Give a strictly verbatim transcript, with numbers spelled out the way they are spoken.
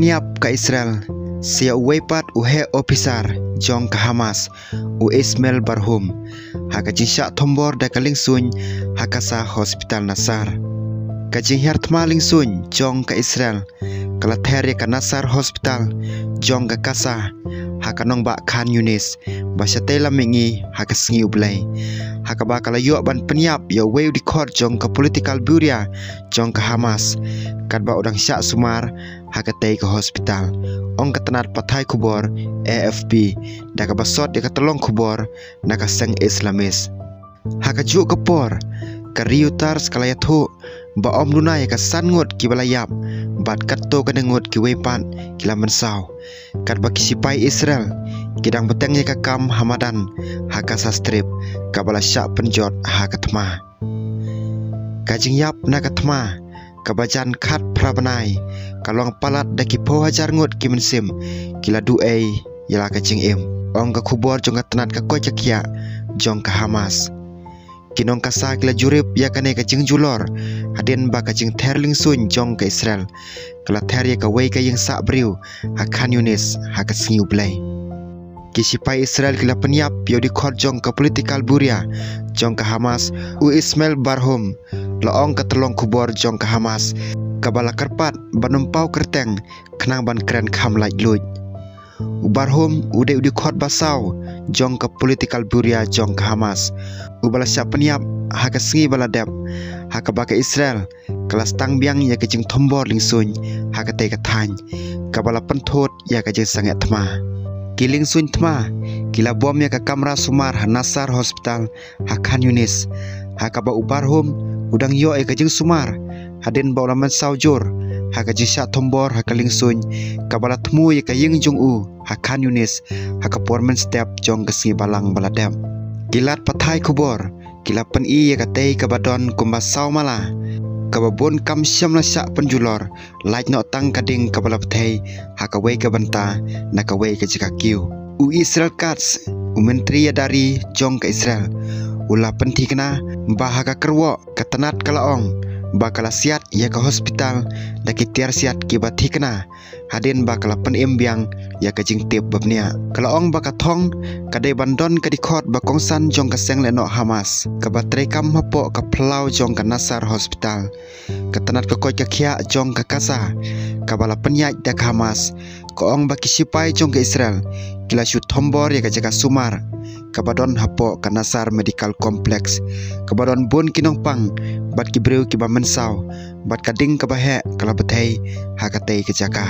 Pynïap ka Israel sha uwei pat u heh ophisar jong ka Hamas, u Ismail Barhum, ha ka jingshah thombor da ka liengsuiñ ha Gaza Hospital Nasser. Ka jinghiar thma liengsuiñ jong ka Israel ka la ther ïa ka Nasser Hospital jong ka Gaza ha ka nongbah Khan Yunis ba shatei lam mihngi ha ka sngi U Blei, ha kaba ka la ïoh ban pynïap ïa uwei u dkhot jong ka political bureau jong ka Hamas, katba u dang shah sumar ha katei ka hospital, ong ka tnat pathai khubor A F P da kaba sot ïa ka tyllong khubor na ka seng Islamist. Ha kajuh ka por, ka Reuters ka la ïathuh ba ym duna ïa ka san ngut kiba la ïap, bad katto katne ngut kiwei pat ki la mynsaw, katba ki sipai Israel ki dang bteng ïa ka kam ha madan ha Gaza Strip, kaba la shah pynjot ha ka thma. Ka jingïap na ka thma kaba jan khatphra bnai ka long palat da ki phew hajar ngut ki mynsiem ki la duh ei ïa la ka jingim, ong ka khubor jong ka tnat ka koit ka khiah jong ka Hamas. Ki nong Gaza ki la jurip ïa kane ka jingjulor hadien ba ka jingther liengsuiñ jong ka Israel ka la ther ïa kawei ka ïing sah briew ha Khan Yunis ha ka sngi U Blei. Ki sipai Israel ki la pynïap ïa u dkhot jong ka political bureau jong ka Hamas, u Ismail Barhum, la ong ka tyllong khubor jong ka Hamas, kaba la kyrpad ban ym paw kyrteng khnang ban kren kham laitluid. U Barhum u dei u dkhot ba saw jong ka political bureau jong ka Hamas, uba la shah pynïap ha ka sngi ba la dep, ha kaba ka Israel ka la sdang biang ïa ka jingthombor liengsuiñ ha katei ka thaiñ, kaba la pynthut ïa ka jingsangeh thma. Ki liengsuiñ thma ki la bom ïa ka kamra sumar ha Nasser Hospital ha Khan Yunis, ha kaba u Barhum u dang ïoh ïa ka jingsumar hadien ba u la mynsaw jur ha ka jingshah thombor ha ka liengsuiñ kaba la thmu ïa ka ïing jong u ha Khan Yunis ha ka por mynstep jong ka sngi Balang ba la dep. Ki lad pathai khubor ki la pyni ïa katei kaba don kumba saw mala, kaba bun kam shym la shah pynjulor, lait noh tang ka ding kaba la bthei ha kawei ka bynta na kawei ka jaka kiew. U Israel Katz, u Myntri ïada ri jong ka Israel, u la pynthikna ba ha ka kyrwoh ka tnat ka la ong ba ka la siat ïa ka hospital da ki tiar siat kiba thikna hadien ba ka la pynim biang ïa ka jingtip ba bniah. Ka la ong ba ka thong ka dei ban don ka dkhot ba kongsan jong ka seng lehnoh Hamas kaba treikam hapoh ka phyllaw jong ka Nasser Hospital. Ka tnat ka koit ka khiah jong ka Gaza, kaba la pynïaid da ka Hamas, ka ong ba ki sipai jong ka Israel ki la shu thombor ïa ka jaka sumar kaba don hapoh ka Nasser Medical Complex, kaba don bun ki nongpang bad ki briew kiba mynsaw, bad ka ding kaba heh ka la bthei ha katei ka jaka.